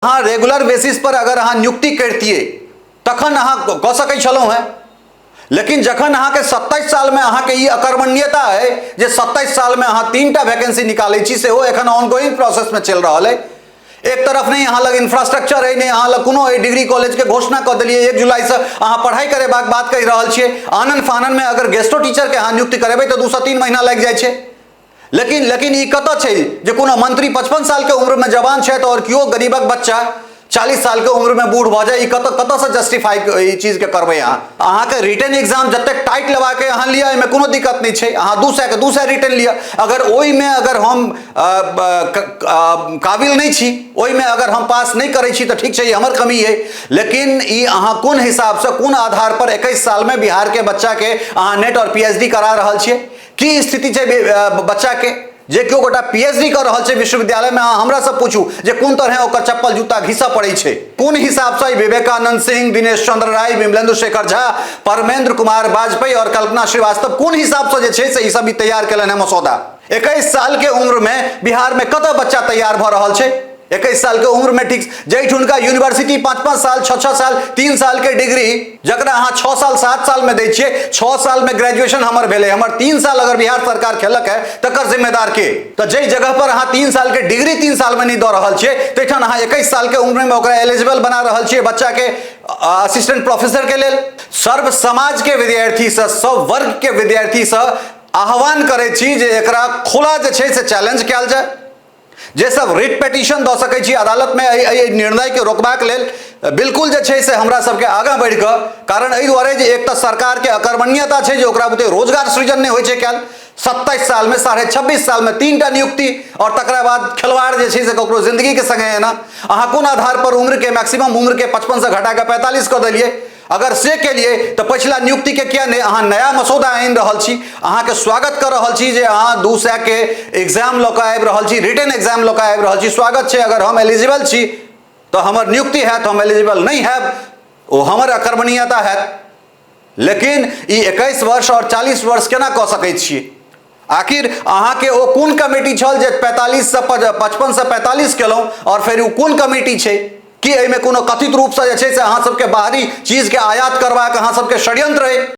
अहाँ regular basis पर अगर अहाँ नियुक्ति करितियै तखन अहाँ कऽ सकै छलहुँ हेँ। लेकिन जखन अहाँके 27 सालमे अहाँके ई अकर्मण्यता अइ जे 27 सालमे अहाँ 3टा वैकेंसी निकालै छी, सेहो एखन ऑनगोइंग प्रोसेसमे चलि रहल अइ। एक तरफ नहि अहाँ लग इंफ्रास्ट्रक्चर अइ, नहि अहाँ लग कोनो अइ, डिग्री कॉलेजके घोषणा कऽ देलियै 1 जुलाइसँ अहाँ पढ़ाइ करेबाक बात कहि रहल छियै। आनन फाननमे अगर गेस्टो टीचरके अहाँ नियुक्ति करेबै तऽ 2 से 3 महीना लागि जाइ छै। लेकिन लेकिन ई कतऽ छै जे कोनो मंत्री 55 सालके उम्रमे जवान छथि आओर केओ गरीबक बच्चा 40 सालके उम्रमे बूढ़ भऽ जाय? ई कतऽ कतऽसँ जस्टिफाई ई चीजके करबै अहाँ? अहाँके रिटर्न एग्जाम जतेक टाइट लेबाके अहाँ लिअ, एहिमे कोनो दिक्कत नहि छै। अहाँ 200 के 200 रिटर्न लिअ। अगर ओहिमे अगर हम काबिल नहि छी, ओहिमे अगर हम पास नहि करै छी तऽ ठीक छै, ई हमर कमी अइ। लेकिन ई अहाँ कोन हिसाबसँ, कोन आधार पर 21 सालमे बिहारके बच्चाके अहाँ नेट आओर पीएचडी करा रहल छियै? की स्थिति छै बच्चाके जे केओ गोटा पीएचडी कऽ रहल छै विश्वविद्यालयमे? अहाँ हमरा से पूछू जे कोन तरहे ओकर चप्पल जूता घिसऽ पड़ै छै, कोन हिसाबसँ ई विवेकानंद सिंह, दिनेश चंद्र राय, विमलेंदु शेखर झा, परमेंद्र कुमार वाजपेयी और कल्पना श्रीवास्तव कोन हिसाबसँ जे छै से ई सब ई तैयार केलनि हेँ मसौदा? 21 सालके उम्रमे बिहारमे कतऽ बच्चा तैयार भऽ रहल छै 21 साल के उम्र में? ठीक जाहिठ हुनका यूनिवर्सिटी 5 5 साल, 6 6 साल, 3 साल के डिग्री जकरा अहाँ 6 साल 7 साल में दै छियै, 6 साल में ग्रेजुएशन हमर भेलै, हमर 3 साल अगर बिहार सरकार खेलक है तकर जिम्मेदार के? तऽ जाहि जगह पर अहाँ 3 साल के डिग्री 3 साल में नहि दऽ रहल छियै, तैठाम अहाँ 21 साल के उम्र में ओकरा एलिजिबल बना रहल छियै बच्चा के असिस्टेंट प्रोफेसर के लेल। सर्व समाज के विद्यार्थी से, सब वर्ग के विद्यार्थी से आह्वान करै छी जे एकरा खुला जे छै से चैलेंज कयल जाय। जे सब रिट पिटीशन दऽ सकै छी अदालतमे एहि निर्णयके रोकबाक लेल, बिल्कुल जे छै से हमरा सबके आगाँ बढ़ि कऽ, कारण एहि दुआरे जे एक तऽ सरकारके अकर्मण्यता छै जे ओकरा बुते रोजगार सृजन नहि होइ छै कयल। 27 सालमे, 26.5 सालमे 3टा नियुक्ति आओर तकरा बाद खिलवाड़ जे छै से ककरो जिंदगीके संगे एना। अहाँ कोन आधार पर उम्रके, मैक्सिमम उम्रके 55 से घटा कऽ 45 कऽ देलियै? अगर से केलिए तऽ पछिला नियुक्तिके किया नहि? अहाँ नया मसौदा आनि रहल छी, अहाँके स्वागत कऽ रहल छी जे अहाँ 200 के एग्जाम लऽ कऽ आबि रहल छी, रिटर्न एग्जाम लऽ कऽ आबि रहल छी, स्वागत छै। अगर हम एलिजिबल छी तऽ हमर नियुक्ति हैत, हम एलिजिबल नहि हैब ओ हमर अकर्मणीयता हैत। लेकिन ई 21 वर्ष आओर 40 वर्ष केना कऽ सकै छियै? आखिर अहाँके ओ कोन कमेटी छल जे 45 से 55 से 45 केलहुँ? आओर फेर ओ कोन कमेटी छै? कि एहिमे कोनो कथित रूपसँ जे छै से अहाँ सबके बाहरी चीजके आयात करबाक अहाँ सबके षड्यंत्र अइ?